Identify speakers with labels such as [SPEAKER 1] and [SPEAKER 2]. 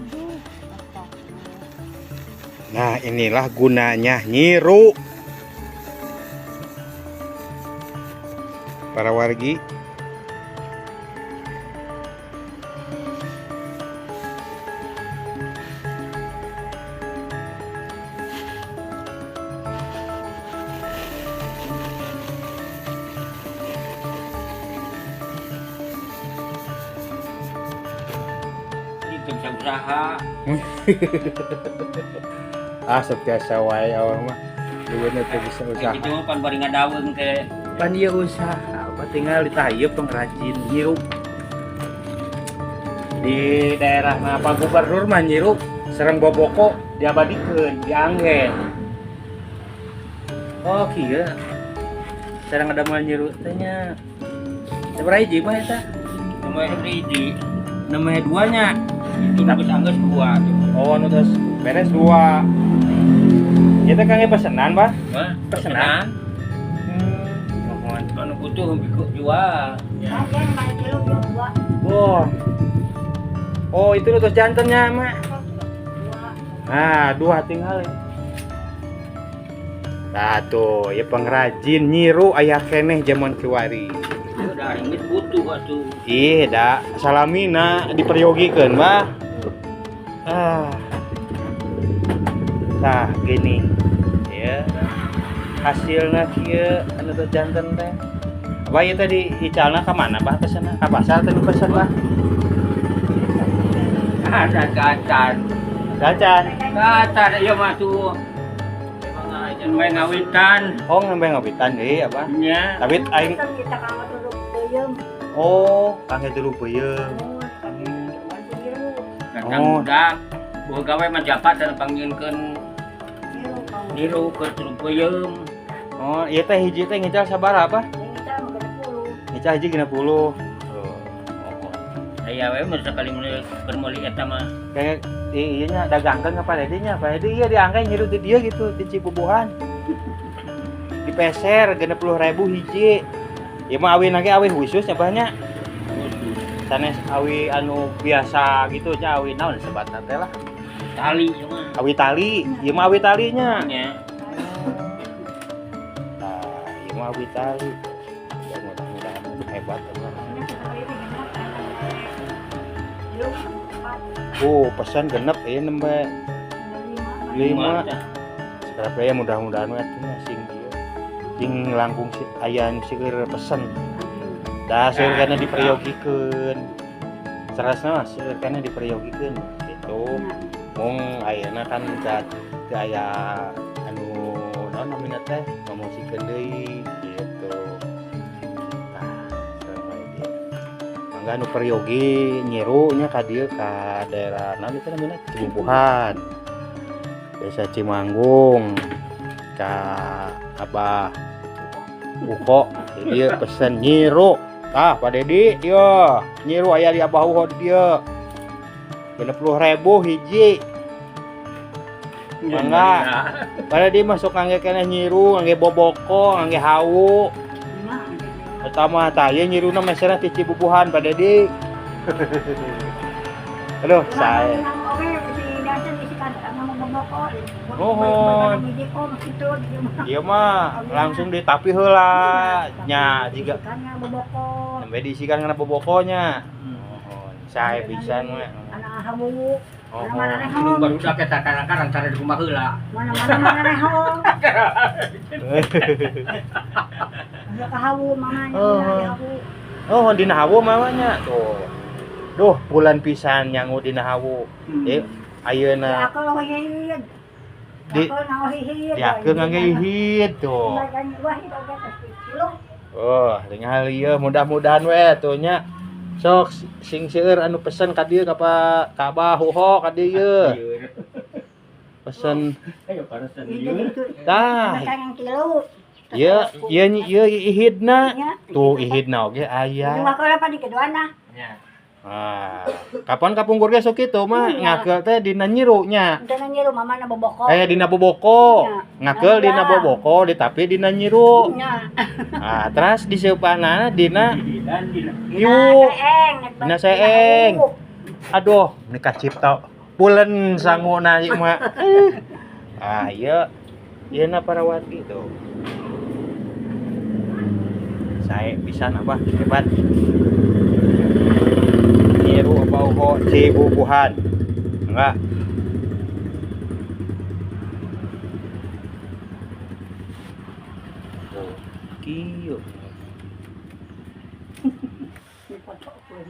[SPEAKER 1] Aduh.
[SPEAKER 2] Nah, inilah gunanya nyiru. Para wargi.
[SPEAKER 3] Ini teu bisa usaha.
[SPEAKER 2] Ah, biasa wae awang mah. Duitnya teu bisa usaha.
[SPEAKER 3] Kayak gitu mah pan bari ngadaweung teh.
[SPEAKER 2] Pan ieu usaha, apa tinggal ditayeup pengrajin nyiru. Di daerah Pak Gubernur mah nyiru sareng boboko diabadikeun, dianggen. Oh, kieu. Sareng ada mal nyiru teh nya. Sabaraha hiji mah eta?
[SPEAKER 3] Nomor hiji.
[SPEAKER 2] Namanya duanya.
[SPEAKER 3] Itu nu geus anggeus dua tuh.
[SPEAKER 2] Oh, nu terus beres dua. Itu kangge pesenan, Bah?
[SPEAKER 3] Hah?
[SPEAKER 2] Pesenan. Mohon.
[SPEAKER 3] Anu butuh biku jual.
[SPEAKER 1] Ya. Dua.
[SPEAKER 2] Wah. Oh, itu nu terus jantannya, Mak.
[SPEAKER 1] Dua.
[SPEAKER 2] Nah, dua tinggal. Nah, tuh, ya pengrajin nyiru aya keneh zaman kiwari.
[SPEAKER 3] Udah ini butuh atuh.
[SPEAKER 2] Ih, da salamina diperyogikeun, Bah. Ah. Tah, gini. Ya. Hasilna kieu anu teh janten teh. Abah ieu tadi icalna ka mana, Bah, pesenna? Ka pasar tadi pesen, Bah.
[SPEAKER 3] Ada gacan.
[SPEAKER 2] Gacan.
[SPEAKER 3] Gacan ieu mah tuh. Emang ngawitan.
[SPEAKER 2] Oh, ngembe ngawitan deui, Abah.
[SPEAKER 3] Nya.
[SPEAKER 2] Tapi aing
[SPEAKER 1] Kita kanggo duduk peuyeum.
[SPEAKER 2] Oh, kangge dulu peuyeum.
[SPEAKER 3] Datang
[SPEAKER 2] Oh.
[SPEAKER 3] budak. Boga gawe mah japat dan panggilkeun niru ke tulung peuyeum.
[SPEAKER 2] Oh, ieu teh hiji teh ngical sabaraha, Bah? Ngical hiji 60. Oh.
[SPEAKER 3] Aya we mun sakali meuli keur meuli eta mah.
[SPEAKER 2] Kayak iya nya dagangkeun ka Pak Dedi nya. Pak Dedi iya diangkat nyiru di dia gitu di Cibubuhan. Dipeser 60.000 hiji. Ieu mah awi ge awi khusus nya banyak. Sanes awi anu biasa gitu nya, awi naon sebatna teh lah.
[SPEAKER 3] Tali ieu mah.
[SPEAKER 2] Awi tali, ieu mah awi talinya.
[SPEAKER 3] Nya.
[SPEAKER 2] Nah, ieu mah awi tali. Ya mudah-mudahan hebat ya. Oh, pesan genep ieu nembe 5. Sekarang ya mudah-mudahan we atuh nya sing ieu. Sing langkung si aya nu seueur pesen. Da seueur kana diperyogikeun. Sarasna mah seueur kana diperyogikeun gitu. Mung ayeuna kan teu aya anu naon namina teh promosikeun deui gitu. Tah, sareng wae dia. Mangga anu peryogi nyiru nya ka dieu ka daerah naon itu namina Cibubuhan. Desa Cimanggung ka Abah Uho jadi pesen nyiru. Tah Pak Dedi yo nyiru aya di Abah Uho di dieu 60.000 hiji. Mangga. Pak Dedi masuk ngangge keneh nyiru, ngangge boboko, ngangge hawu. Eta mah tah ieu nyiruna meserna ti Cibubuhan Pak Dedi. Aduh, saya Nuhun. Ieu mah langsung ditapi heula nya jiga nembe diisikan kana bobokonya. Nuhun. Sae pisan we.
[SPEAKER 1] Anak hawu.
[SPEAKER 2] Oh.
[SPEAKER 1] Mana
[SPEAKER 3] Nu barudak eta kadang-kadang cara di rumah heula.
[SPEAKER 1] Mana mana rehong. Aya ka hawu mamanya.
[SPEAKER 2] Oh. Oh, dina hawu mamanya. Tuh. Duh, bulan pisan nyangu dina hawu. Eh, ayeuna
[SPEAKER 1] Aku hihid.
[SPEAKER 2] Di- diakeun ngangge ihid tuh. Oh, tinggal ieu mudah-mudahan we tuh nya. Sok sing seueur anu pesen ka dieu ka Pak ka Abah Uho ka dieu ieu. Pesen
[SPEAKER 3] Ayo paresan ieu.
[SPEAKER 2] tah. Ieu ieu ieu ihidna. Tuh ihidna oge aya.
[SPEAKER 3] Nya.
[SPEAKER 2] Ah, kapan kapungkur ge sok kitu mah ngakeul teh dina nyiru nya. Eh dina boboko. Ngakeul dina boboko ditapi dina nyiru. Ah, terus diseupanana dina
[SPEAKER 3] Dan dina
[SPEAKER 2] nyiu. Dina seeng. Aduh, ini kacipta Pulen sanguna ieu mah. Ah, ieu ieu na parawati tuh. Sae pisan Abah, hebat. Nyiru Abah Uho Cibubuhan. Enggak. Tuh, kieu.
[SPEAKER 1] Ini foto pun.